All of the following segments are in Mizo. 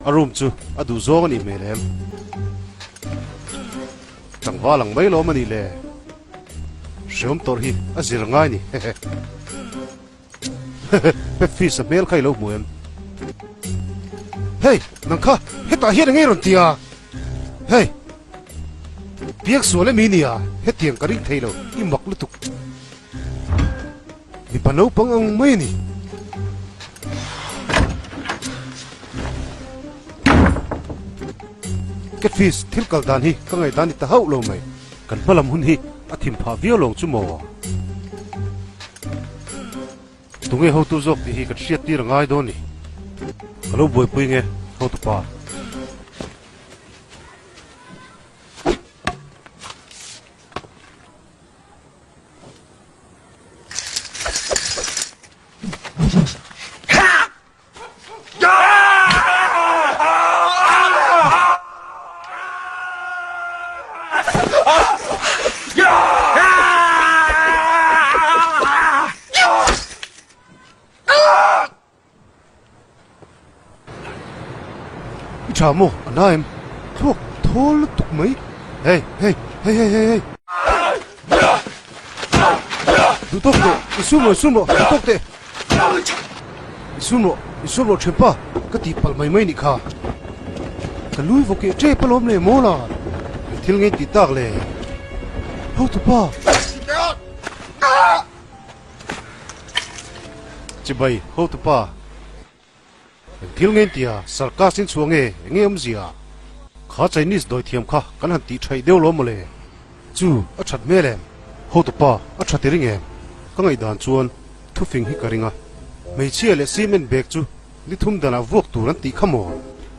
A room chu a duh zawng a nih hmel em? Tlangval ang mai lawm a nih le? Hreawm tawrh hi a zir ngai ni hehe. Hehe, Pepfis a hmel kha i lo hmu em? Hei, nang kha hetah hian eng nge rawn ti a? Hei, biak sual em i nia? Hetiang ka ring thei lo, i mak lutuk. Mipa naupang ang mai a ni. Catfish thil kal dan hi ka ngaihdan ni ta hauh lo mai. Kan hma lam hun hi a thim phah viau lo ang chu maw? Tunge hotu zawk tih hi kan hriat tir a ngai dawn ni. Ka lo buaipui nge hotupa. I tha maw? A na em? Thluak thawl lutuk mai. Hey, hey, hey, hey, hey, hey. Duh tawk teh, i sum rawh, i sum rawh, duh tawk teh. I sum rawh, i sum rawh thianpa, ka tih palh mai mai nih kha. Ka lui vawk eh tep alawm le maw la, thil ngei tih tak le. Hotupa! Chibai, hotupa. Eng thil nge tia sarkas in chhuah nge eng nge awmzia? Kha Chinese dawithiam kha kan han tih thaih deuh lo mawle. Chu, a that hmel em? Hotupa, a tha ti ring em? Ka ngaihdan chuan thufing hi ka ring a. Hmeichhia leh cement bag chu ni thum danah vuak tur an tih kha maw?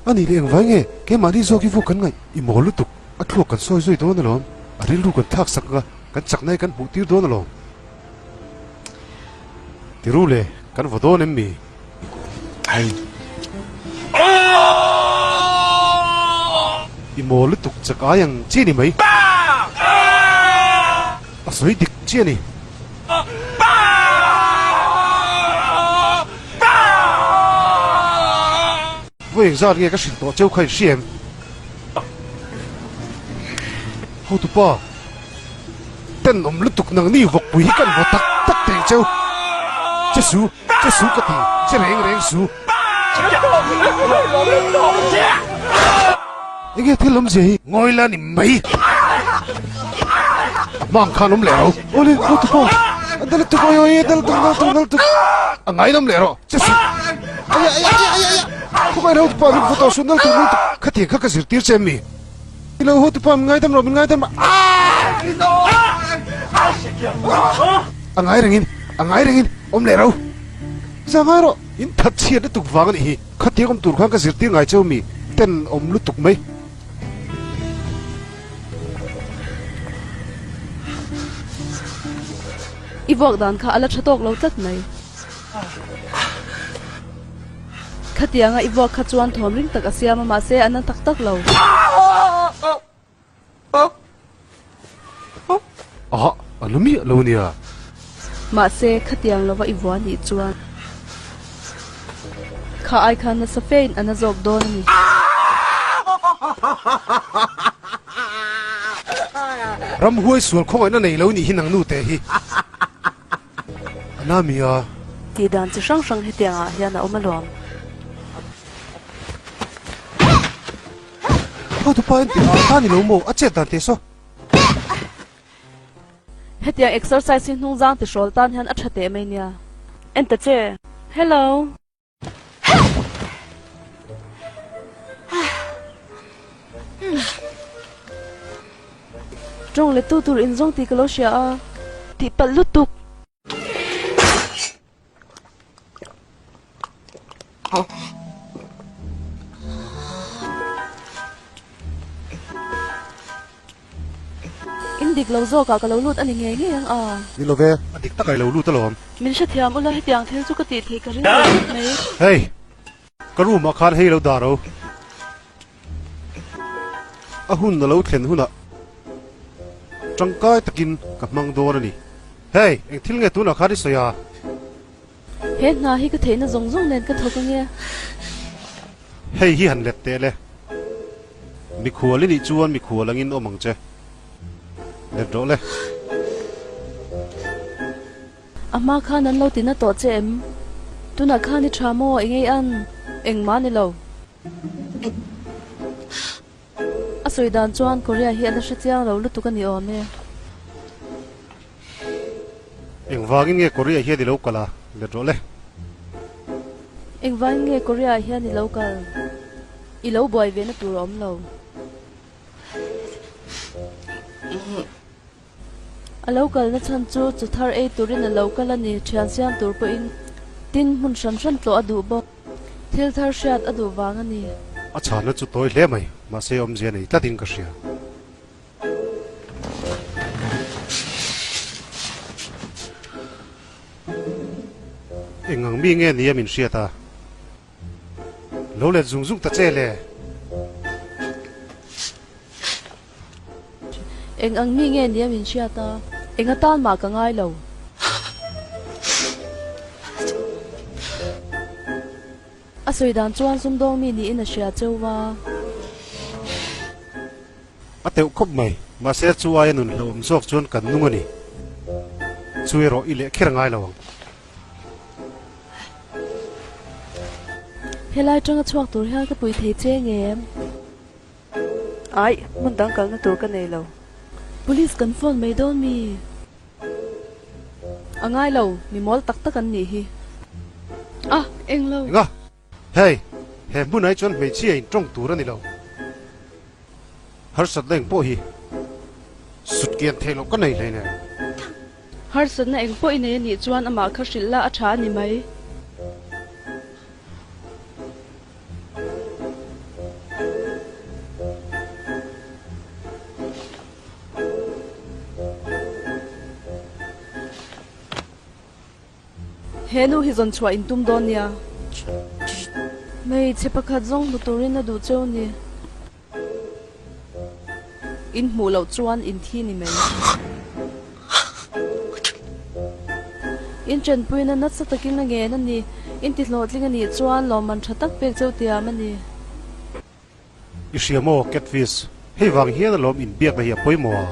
A nih leh engvai nge keimahni zawk hi vuak kan ngaih? I mawl lutuk, a thluak kan sawi zui dawn alawm. A rilru kan thlak sak anga kan chakna hi kan hmuh tir dawn alawm. Tiru le, kan vaw dawn em mi? I mawl lutuk chak ai ang chi ni mai. A sawi dik chi a ni. Vawi engzat nge ka hrilh tawh cheu kha in hria em? Hotupa. Tenawm lutuk nangni vawkpui hi kan vaw tak tak teng cheu. Che su, che su ka ti, che reng reng su. Enge thil awmzia hi? Ngawi la ni mai. A hmang khan awm leh ro. Awle, aw tu pawh. A dal tuk awi awi, a dal tuk, dal tuk, dal tuk. A ngainawm leh rawh, che su. Aya, aya, aya, aya, aya. Khawngaih ro tu pawh min vaw tawh su, dal tuk, dal tuk. Khatiang kha ka zirtir che em mi? I lo haw tupa min ngaidam rawh min ngaidam rawh A ngai rengin a ngai rengin awm leh ro Za ngai rawh in that chhiat lutuk vang a nih hi Khatiang awm tur khan ka zirtir ngai cheu mi ten awm lutuk mai. I vuak dan kha a la tha tawk lo tlat mai. Khatianga i vuak kha chuan thawm ring tak a siam a, mahse a na tak tak lo. Aha, a la miah lo nia. Mahse, khatiang lova i vua nih chuan kha ai khan nasa fein a na zawk dawn a ni. Ramhuai sual khawngaihna nei lo nih hi nang nu te hi. A na mi a. Tih dan chi hrang hrang hetiang ah hian a awm alawm. Ho tu pa en tih ah ta ni lo maw a chet dan teh saw. Hetiang exercise hi hnung zang ti hrawl tan hian a tha teh mai nia. En ta che. Hello. Tawng let tu tur in zawng tih ka lo hria a, tih palh lutuk. In dik lo zawkah ka lo lut a ni ngei ngei ang a. Ni lo ve, a dik takah i lo lut alawm. Min hrethiam ula hetiang thil chu ka tih theih ka ring lo khawp mai. Hei, ka room ah khan hei lo dah ro. A hun a lo thlen hunah tangkai takin ka hmang dawn a ni. Hei, eng thil nge tunah khan i sawi a? He hna hi ka theihna zawng zawng nen ka thawk ange. Hei hi han let teh le. Mikhual i nih chuan mikhual angin awm ang che. Let rawh le. A hma khan an lo ti na tawh che em? Tunah khan i tha maw eng ei an? Engmah ni lo. A sawi dan chuan Korea hi a la hre chiang lo lutuk a ni awm e. Engvangin nge Korea hian i lo kal a? Let rawh le. Engvangin nge Korea hian i lo kal? I lo buai ve na tur a awm lo. A lo kalna chhan chu chaw thar ei turin a lo kal a ni, thian siam tur pawhin tin hmun hran hran tlawh a duh bawk. Thil thar hriat a duh vang a ni. A chhanna chu tawi hle mai, mahse awmzia nei tlatin ka hria. Eng ang mi nge nia min hriat a? Lo let zung zung ta che le. Eng ang mi nge nia min hriat a? Eng atan mah ka ngai lo. A sawi dan chuan sumdawng mi niin a hria cheu va. A teuh khawp mai. Mahse chu aia nun hlauhawm zawk chuan kan nung a ni. Chu erawh i leh kher ngai lo ang. Helai tanga chhuak tur hian ka pui thei che ngem? Aih, hmun dang kalna tur ka nei lo. Police kan phone mai dawn mi? A ngai lo, mi mawl tak tak an nih hi. A, eng lo. Enga? Hei, he hmunah hi chuan hmeichhia in tawng tur a ni lo. Harsatna eng pawh hi sut kian theih loh ka nei hleinem. Harsatna eng pawh i nei a nih chuan amah kha hrilh la a tha a ni mai. He nu hi zawn chhuah in tum dawn nia. Hmeichhe pakhat zawng hmu turin a duh cheu ni. In hmuh loh chuan in thi ni mai. In chenpuina nasa takin a ngen a ni. In ti hlawhtling a nih chuan lawmman tha tak pek cheu tiam a ni. I hria maw, Catfish? Hei vang hian alawm inbiakna hi a pawimawh a.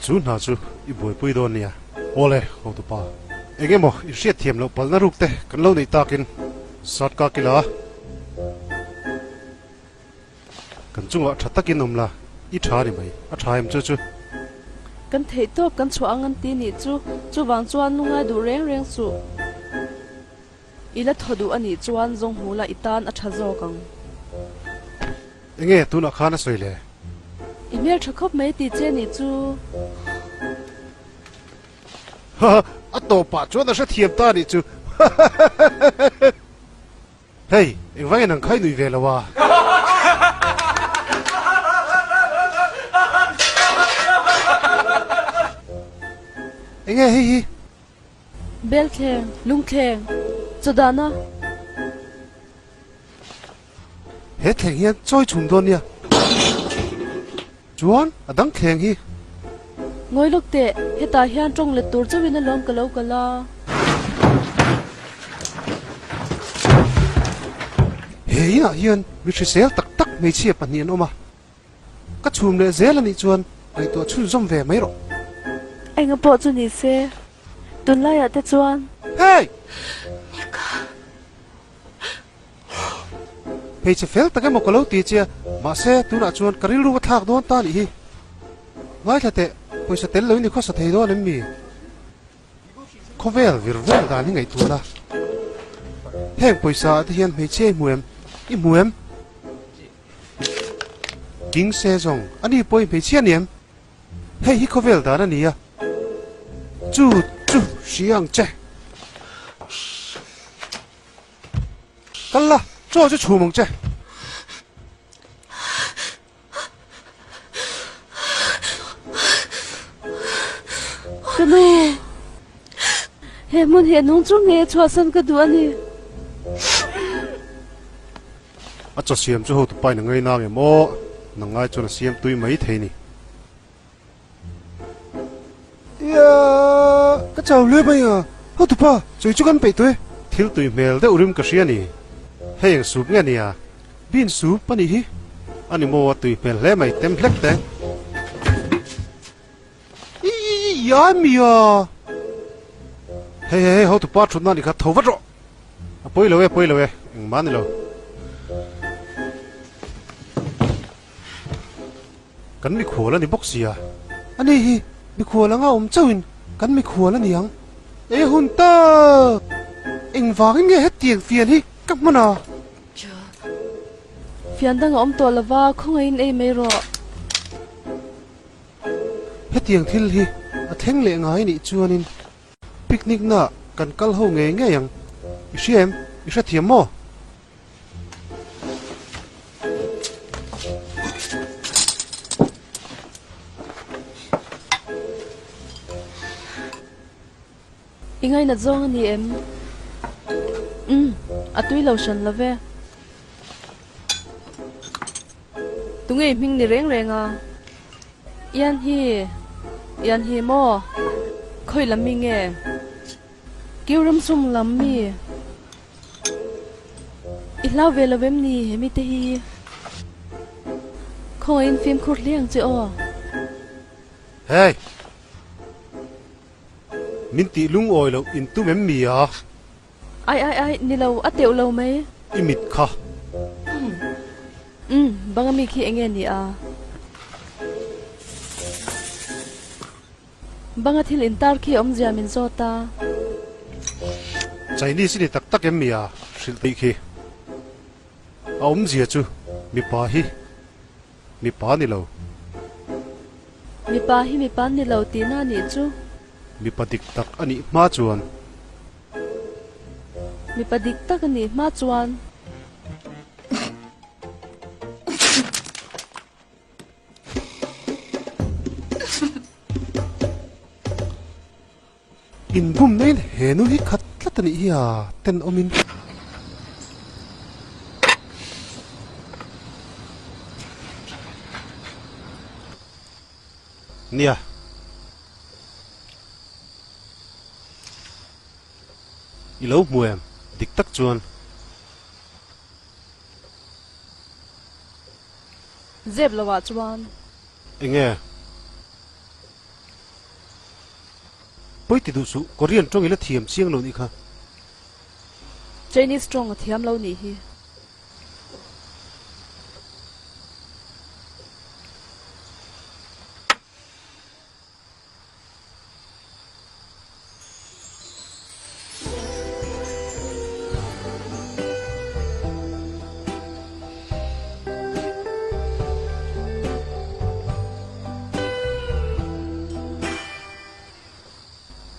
Chu hna chu i buaipui dawn nia. Awle, hotupa. Eng emaw i hriatthiam loh palna ruk te kan lo neih takin sat ka kila. Kan chungah tha takin awm la, i tha ni mai. A tha em chu chu? Kan theih tawp kan chhuah ang an ti nih chu, chuvang chuan lungai duh reng reng suh. I la thaw duh a nih chuan zawng hmu la i tan a tha zawk ang. Enge tunah khan a sawi le? I hmel tha khawp mai ti che nih chu. Ha ha, a tawpah chuan a hrethiam ta nih chu. Hei, engvangin ang khai nui ve lo a? Enge hei hi? Belthleng, lungthleng, chawdahna. He thleng hian chawi chhum dawn nia. Chuan a dang thleng hi. Ngawi lawk teh, hetah hian tawng let tur chauhin alawm ka lo kal a. He inah hian mi hrisel tak tak hmeichhia pahnih an awm a. Ka chhum leh zel a nih chuan ngaihtuah chhunzawm ve mai rawh. Enga pawh chu ni se, tunlaiah te chuan. Hey! Hmeichhe fel tak emaw ka lo ti che a, mahse tunah chuan ka rilru ka thlak dawn ta nih hi. Ngaithla teh, pawisa tel loin i khawsa thei dawn em mi? Khawvel vir vel dan hi ngaihtuah la. Heng pawisa ah te hian hmeichhia i hmu em? I hmu em? King Sejong, a ni pawh i hmeichhia ni em? Hei hi khawvel dan a ni a, chu chu hria ang che. Kal la, chaw chu chhum ang che. Ka nu, he hmun hi a nung chung nge chhuahsan ka duh a ni. A chaw siam chu hotu pain a ngai nang em aw, nang ngai chuan a siam tui mai thei ni. Ia, ka chau hle mai a, hotu pa, chawi chu kan peih tawh e. Thil tui hmel deuh rim ka hria ni. Hei eng soup nge nia? Bean soup a nih hi. A ni maw a tui hmel hle mai tem hlek teng. Iiiiiiiamia! Hei hei hei hotupa thutna a nih kha tho vat rawh. A pawi lo e a pawi lo e engmah a ni lo. Kan mikhual a ni bawk sia. Ani hi mikhual anga awm chauhin kan mikhual a ni ang. E hun tak! Engvangin nge hetiang fian hi ka hman a? Fian dang a awm tawh lova, khawngaihin ei mai rawh. Hetiang thil hi a thleng leh ngai nih chuanin picnic naah kan kal ho ngei ngei ang. I hria em? I hrethiam maw? I ngainat zawng a ni em? Umm, a tui lo hran lo ve. Tunge i hming ni reng reng a? Ian hi, Ian hi maw? Khawi lam mi nge? Kiuramsum lam mi? I hlau ve lo em ni he mite hi? Khawngaihin fimkhur hle ang che aw. Hey! Min tih lungawi loh in tum em mi a? Ai ai ai, ni lo, a teuh lo mai. I mit kha. Umm, banga mi khi enge ni a? Banga thil intar khi awmzia min zawt a. Chinese i ni tak tak em mi a hrilh tih khi. A awmzia chu mipa hi mipa ni lo. Mipa hi mipa ni lo tihna a nih chu. Mipa dik tak a nih hma chuan. Mipa dik tak a nih hma chuan. Inbum na in he nu hi khat tlat a nih hi a tenawm in. Nia. I lo hmu em? Dik tak chuan. Zep lo ah chuan. Enge? Pawi ti duh suh, Korean tawng i la thiam chiang lo nih kha. Chinese tawng a thiam lo nih hi.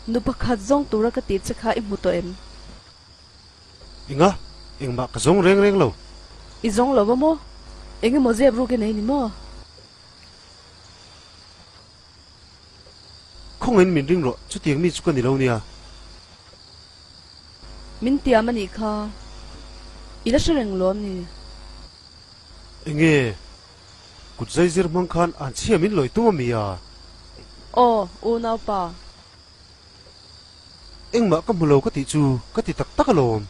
Nu pakhat zawng tura ka tih che kha i hmu tawh em? Enga? Engmah ka zawng reng reng lo. I zawng lo va maw? Engemaw zep ruk i nei ni maw? Khawngaihin min ring rawh, chutiang mi chu ka ni lo nia. Min tiam a nih kha, i la hre reng lawm ni? Enge, kut zai zir hmang khan an chhia min lawi tum a mi a? Aw, unaupa. Engmah ka hmu lo ka tih chu ka ti tak tak alawm.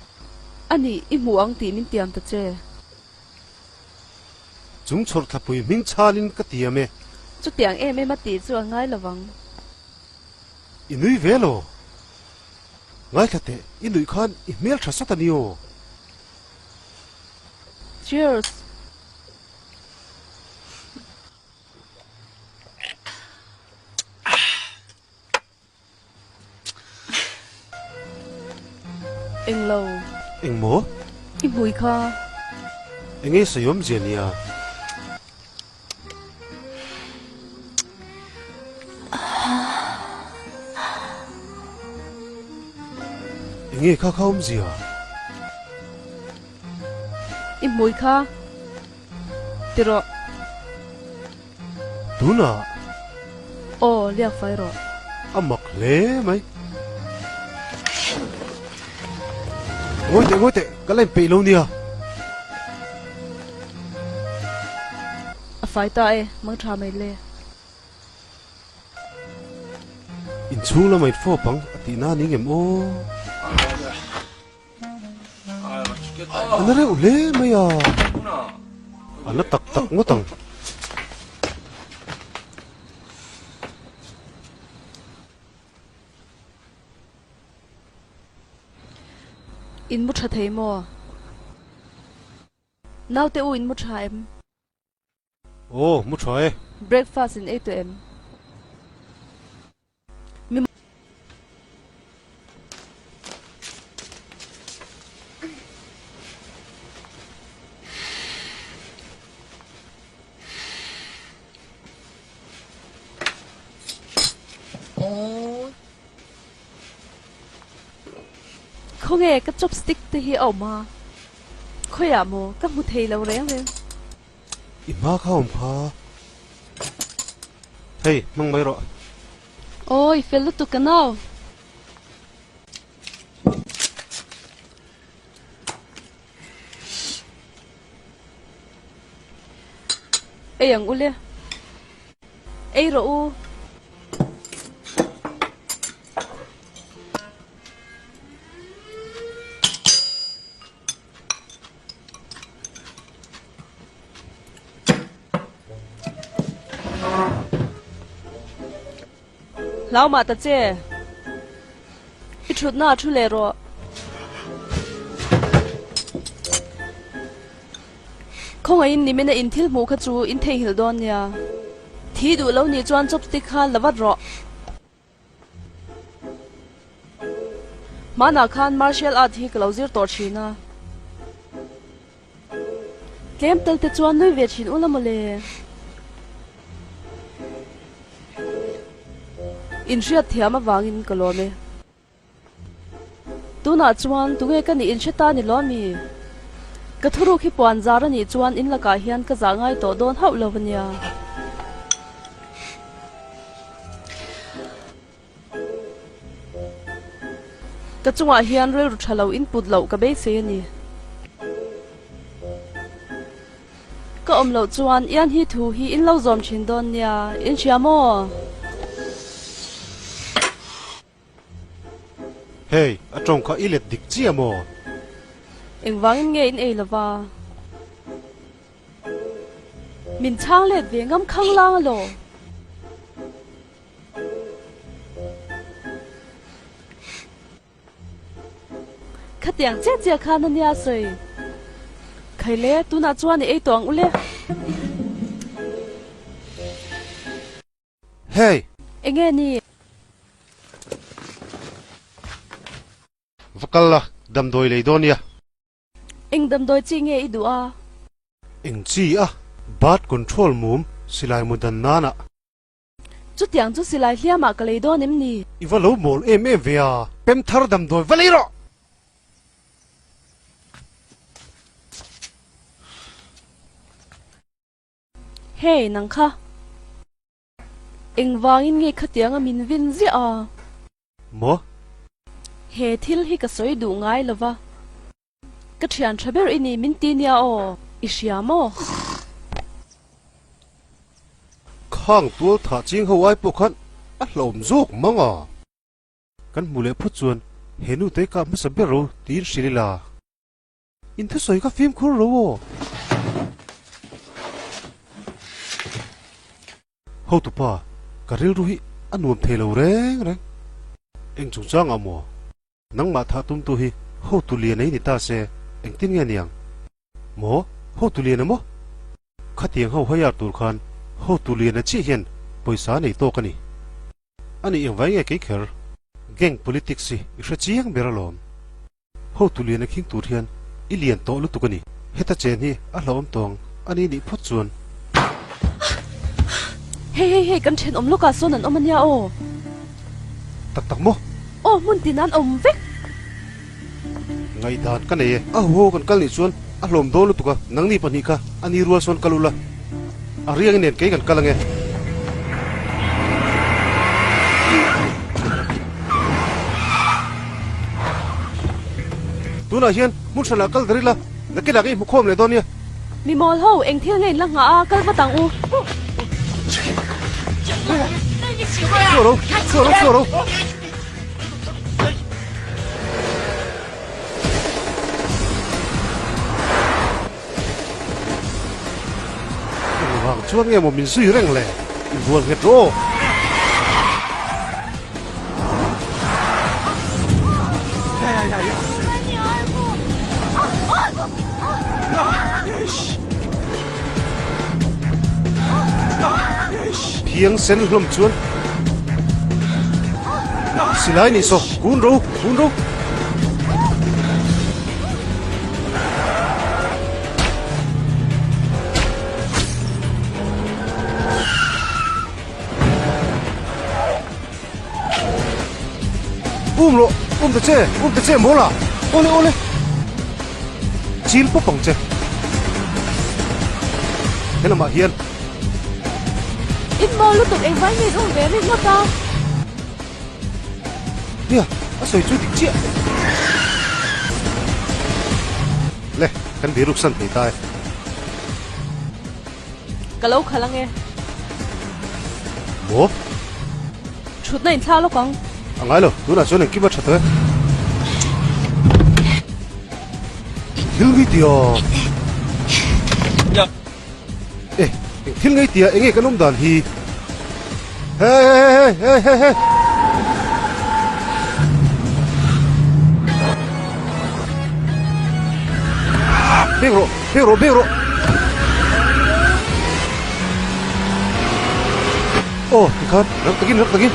A nih, i hmu ang tih min tiam ta che. Chung chhawrh thlapui hming chhalin ka tiam e. Chutiang em em a tih chu a ngai lovang. I nui ve lo. Ngaithla teh, i nuih khan i hmel tha sawt a ni aw. Cheers! Englo. Engmaw? I hmui kha. Enge sawiawm zia nia? Enge kha kha awmzia? I hmui kha. Ti rawh. Tunah. Aw, liak fai rawh. A mak hle mai. Ngawi teh, ngawi teh, ka la inpeih lo nia. A fai ta e, mang tha mai le. Inchhung lamah in fawp ang a tihna a ni ngem aw. A na reuh hle mai a, a na tak tak ngawt ang. In mu tha thei maw? Naute u in mu tha em? Aw, mu tha e. Breakfast in ei tawh em? Mi Khawnge ka chopstick te hi a awm a? Khawiah maw? Ka hmu thei lo reng reng. I hma kha awm kha. Hei, hmang mai rawh. Awi, fel lutuk ka nau. Ei ang ule. Ei rawh u. Hlau mah ta che. I thutna a thu leh rawh. Khawngaihin nimina in thil hmuh kha chu in theihnghilh dawn nia. Thi duh lo nih chuan chopstick kha la vat rawh. Hmanah khan martial art hi ka lo zir tawh thin a. Tlem tal te chuan nui ve thin ula mawle. Inhriat thiam avangin ka lawm e. Tunah chuan tunge ka nih inhre ta ni lo ami? Ka thuruk hi puan zar a nih chuan in lakah hian ka zah ngai tawh dawn hauh lo ania. Ka chungah hian rilru tha lo in put loh ka beisei a ni. Ka awm loh chuan ian hi thu hi in lo zawm thin dawn nia, in hria maw? Hei, a tawng kha i let dik chiah maw? Engvangin nge in ei lova? Min chhang let ve ngam khang lang alaw? Khatiang chiah chiah khan a nia sawi. Khaile, tunah chuan i ei tawh ang ule. Hey! Enge ni? Va kal la, damdawi lei dawn nia. Eng damdawi chi nge i duh a? Eng chi a? Birth control mum silai mu dan nana. Chutiang chu silai hliamah ka lei dawn em ni? I va lo mawl em em ve a, pem thar damdawi va lei rawh! Hey, nang kha. Engvangin nge khatianga min vin ziah a? Maw? He thil hi ka sawi duh ngai lo va. Ka thian tha ber i ni min ti nia aw, i hria maw? Khang tual thah ching ho ai pawh khan a hlauhawm zawk mang a. Kan hmu leh phawt chuan he nu te kah hmasa ber ro tiin hrilh ila. In thusawi kha fimkhur lo aw. Hotupa, ka rilru hi a nuam thei lo reng reng. Eng chungchang ah maw? Nangmah thah tumtu hi hotu lian ei ni ta se, engtin nge niang? Maw? Hotu lian a maw? Khatiang ho haiar tur khan hotu lian a chiah hian pawisa a nei tawk a ni. A nih engvai nge kei kher? Gang politics hi i hre chiang ber alawm. Hotu lian a khing tur hian i lian tawh lutuk a ni. Heta chen hi a hlauhawm tawng a ni nih phawt chuan. Hei hei hei kan thenawm lawkah sawn an awm a nia aw. Tak tak maw? Aw hmun tin an awm vek. Ngaihdan ka nei e. A huho kan kal nih chuan a hlawm dawn lutuk a, nangni pahnih kha a ni rual sawn kal ula, a riang nen kei kan kal ange. Tunah hian hmun hranah kal der ila, nakinah ka inhmu khawm leh dawn nia. Mi mawl ho, eng thil nge in la nghah a, kal vat ang u. Chhuah ro, chhuah ro, chhuah ro. chuan nge maw min zui reng le? Inbual nghet rawh aw. Phiang sen hlawm chuan silai nih saw kun ro kun ro. Um rawh, um ta che, um ta che mawl a, awle awle. Chil pawp ang che. He lamah hian. In mawl lutuk engvai nge in um ve ringawt ngawt a? Nia, a sawi chu dik chiah. Le, kan biruk san thei ta e. Ka lo khalh ange. Maw? Thutna in thla lawk ang. A ngai lo, tunah chuan engkim a tha tawh e. Thil ngei tia. E, eng thil ngei tia enge kan awm dan hi? Hey, hey, hey, hey, hey, hey. Beng rawh, beng rawh, beng rawh. Aw, tikhan, rak takin, rak takin.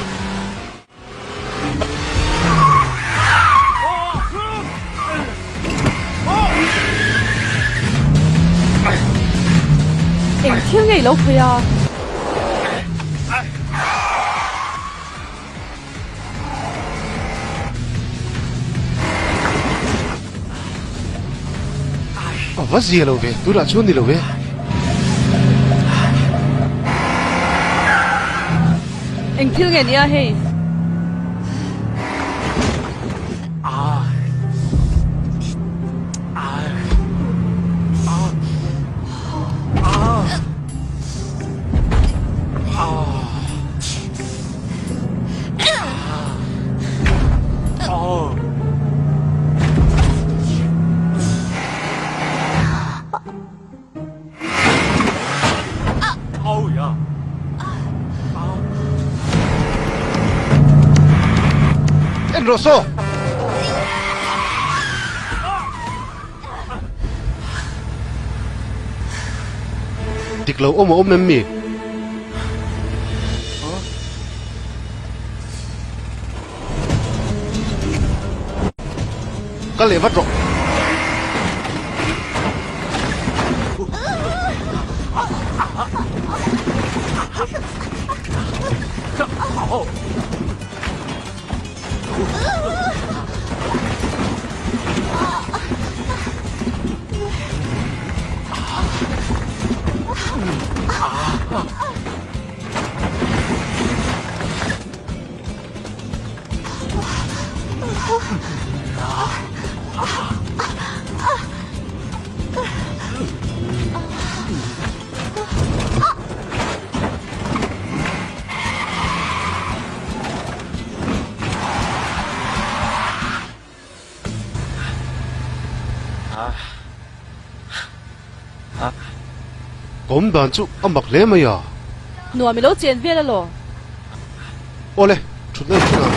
Eng thil ngei lo phei a. A va zia lo ve, tunah chuan ni lo ve. Eng thil nge nia hei? En rawh saw! Dik lo awm a awm em mi? Ka leh vat rawh. Awm dan chu a mak hle mai a. Nuam i lo chen vel alaw? Awle, thutna in thleng ang.